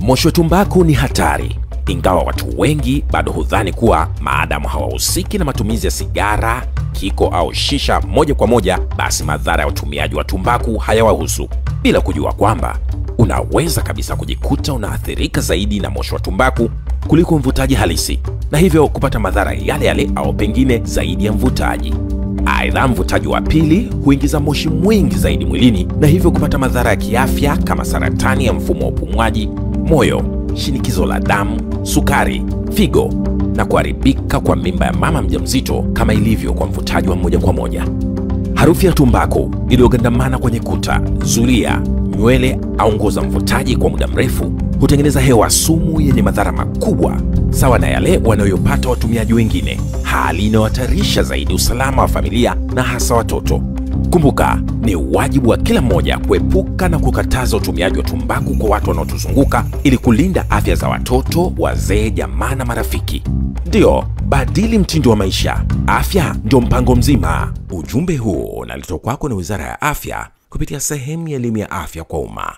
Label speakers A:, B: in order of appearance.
A: Moshi wa tumbaku ni hatari, ingawa watu wengi bado hudhani kuwa maadamu hawahusiki na matumizi ya sigara, kiko au shisha moja kwa moja, basi madhara ya utumiaji wa tumbaku hayawahusu, bila kujua kwamba unaweza kabisa kujikuta unaathirika zaidi na moshi wa tumbaku kuliko mvutaji halisi, na hivyo kupata madhara yale yale au pengine zaidi ya mvutaji. Aidha, mvutaji wa pili huingiza moshi mwingi zaidi mwilini na hivyo kupata madhara ya kiafya kama saratani ya mfumo wa upumuaji, moyo, shinikizo la damu, sukari, figo na kuharibika kwa mimba ya mama mjamzito kama ilivyo kwa mvutaji wa moja kwa moja. Harufu ya tumbaku iliyogandamana kwenye kuta, zulia, nywele au nguo za mvutaji kwa muda mrefu hutengeneza hewa sumu yenye madhara makubwa sawa na yale wanayopata watumiaji wengine, hali inayohatarisha zaidi usalama wa familia na hasa watoto. Kumbuka, ni wajibu wa kila mmoja kuepuka na kukataza utumiaji wa tumbaku kwa watu wanaotuzunguka ili kulinda afya za watoto, wazee, jamaa na marafiki. Ndio, badili mtindo wa maisha. Afya ndio mpango mzima. Ujumbe huu unaletwa kwako na Wizara ya Afya kupitia sehemu ya elimu ya afya kwa umma.